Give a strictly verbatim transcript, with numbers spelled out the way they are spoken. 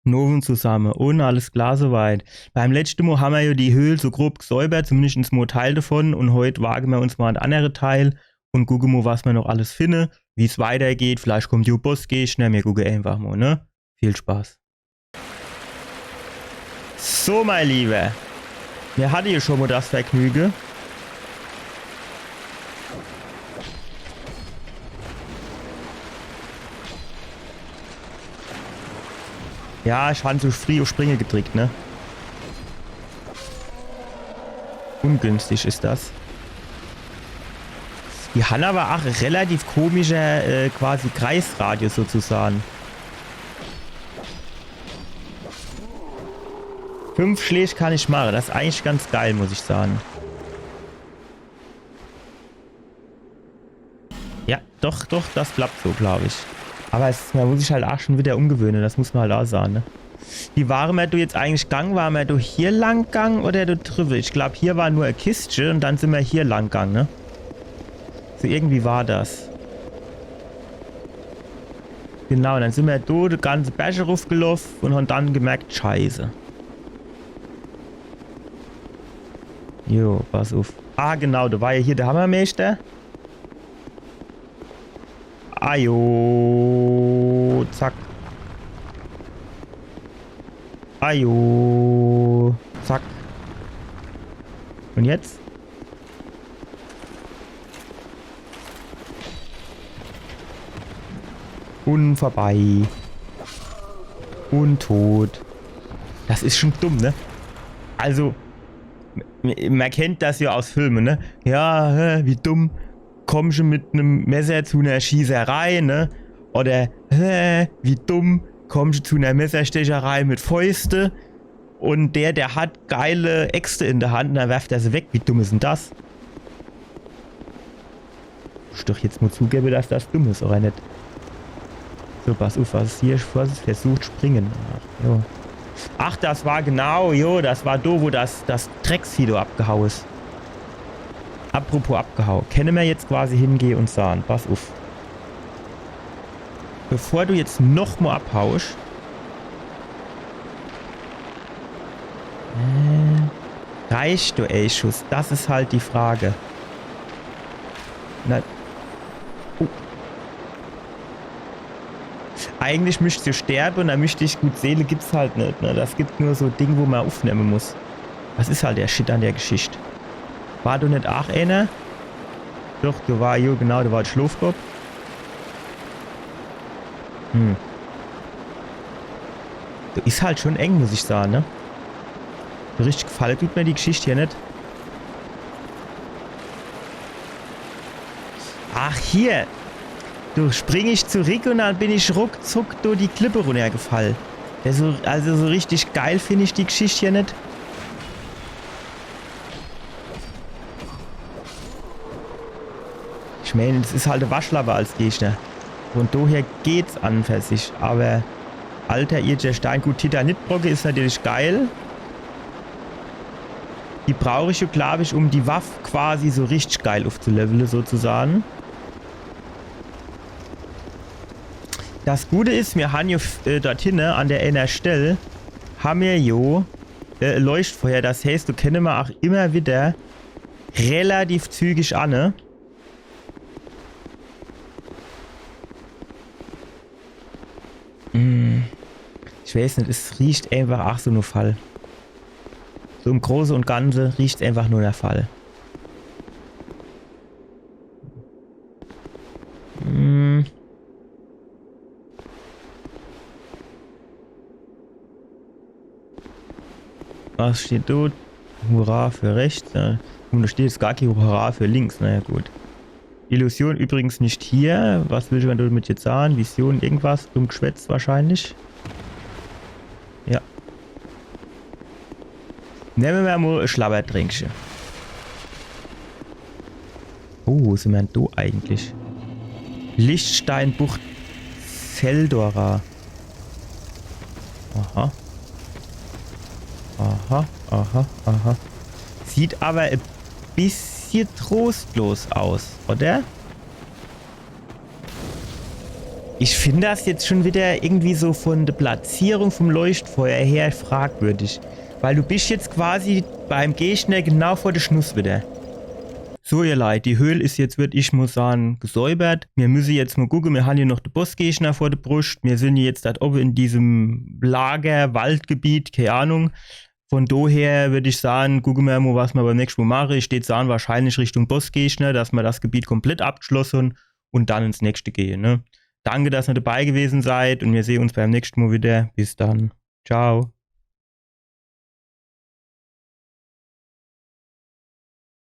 Nowend zusamme. Un alles klar soweit. Beim letschte Mo hammer jo die Höhl so grob gesäubert, zumindeschtens mo Teil davon. Un heut wage mer uns mo an de annere Teil un gucke mo, was mer noch alles finne, wie's weitergeht. Vielleicht kommt jo Bossgegner, mer gucke eenfach mo, ne? Viel Spaß. So, mein Lieber. Mir hatte jo schon mo das Vergnüge. Ja, ich han zu frieh uff Springe gedrickt, ne? Ungünstig is das. Die han awwer ach relativ komischer, äh, quasi Kreisradius sozusage. Fünf Schläg kann ich mache. Das is eigentlich ganz geil, muss ich sage. Ja, doch, doch, das klappt so, glaub ich. Awwer es, mer muss sich halt ach schon wieder umgewöhne, das muss mer halt ach sage, ne? Wie ware mer do jetzt eigentlich gang? Ware mer do hier lang gang oder do driwwe? Ich glaub, hier war nur e Kistche un dann sin mer hier lang gang, ne? So irgendwie war das. Genau, dann sin mer do de ganze Berg ruffgeloff un han dann gemerkt, Scheiße. Jo, pass uff. Ah, genau, do war jo hier de Hammermeister. Ajo, zack. Ajo, zack. Un jetzt? Un vorbei. Un tot. Das is schon dumm, ne? Also, m-, mer kennt das jo aus Filme, ne? Ja, hä, wie dumm. Kommsche mit nem Messer zu ner Schießerei, ne? Oder, hä, wie dumm. Kommsche zu ner Messerstecherei mit Fäuste. Un der, der hat geile Äxte in de Hand un dann werft er se weg. Wie dumm is dann das? Muss ich doch jetzt mo zugewwe, dass das dumm is, oder net? So, pass uff, was is hier? Vorsicht, versucht springen. Ach, jo. Ach, das war genau, jo, das war do, wo das, das Drecksvieh do abgehau is. Apropos abgehau. Kenne mer jetzt quasi hingehe un sage, pass uff. Bevor du jetzt noch mo abhausch. Äh, reicht do e Schuss? Das is halt die Frage. Na. Oh. Eigentlich müsst ich sterbe un dann müsst ich, gut, Seele gibt's halt net, ne? Das gibt nur so Ding, wo mer uffnemme muss. Das is halt der Shit an der Geschicht. War do net ach eener? Doch, do war, jo, genau, do war de Schlofkopf. Hm. Do is halt schon eng, muss ich sage, ne? So richtig gefalle tut mer die Geschicht hier net. Ach, hier. Do spring ich zurick un dann bin ich ruckzuck durch die Klippe runnergefall. Also, also so richtig geil find ich die Geschicht hier net. Ich meen, es is halt e Waschlappe als Gegner. Von doher geht's an un für sich, awwer alter irdischer Stein, gut, Titanitbrocke is natürlich geil. Die brauch ich jo, glaub ich, um die Waff quasi so richtig geil uffzulevele, sozusage. Das Gute is, mir han jo f-, äh, dort hinne an der eener Stell, ha mir jo, äh, Leuchtfeuer. Das heißt, do kenne mer ach immer wieder relativ zügig anne. Mm. Ich weiß net, es riecht einfach ach so no Fall. So im Große un Ganze riecht's einfach no no Fall. Mm. Was steht do? Hurra für rechts. Äh, un do steht jetzt gar kee Hurra für links. Na ja, gut. Illusion übrigens net hier. Was will ich dann damit jetzt sage? Vision, irgendwas? Dumm Geschwätz wahrscheinlich. Ja. Nemme mer mo e Schlabbertränkche. Oh, wo sin mer dann do eigentlich? Lichtsteinbucht Seldora. Aha. Aha, aha, aha. Sieht awwer e bissje trostlos aus, oder? Ich find das jetzt schon wieder irgendwie so von der Platzierung vom Leuchtfeuer her fragwürdig. Weil du bist jetzt quasi beim Gegner genau vor der Schnuss wieder. So, ihr Leit, die Höhl is jetzt, würd ich mo sahn, gesäubert. Mir müsse jetzt mo gucke, mir han hier noch de Bossgegner vor der Bruscht. Mir sin jetzt dort owwe in diesem Lager, Waldgebiet, kee Ahnung. Von doher würd ich sahn, gucke mir mo, was mir beim nächschte Mo mache. Ich tät sahn, wahrscheinlich Richtung Bossgegner, dass mir das Gebiet komplett abgeschlosse hun und dann ins nächschte gehe, ne? Danke, dass ihr dabei gewesen seid und mir sehen uns beim nächschte Mo wieder. Bis dann. Ciao.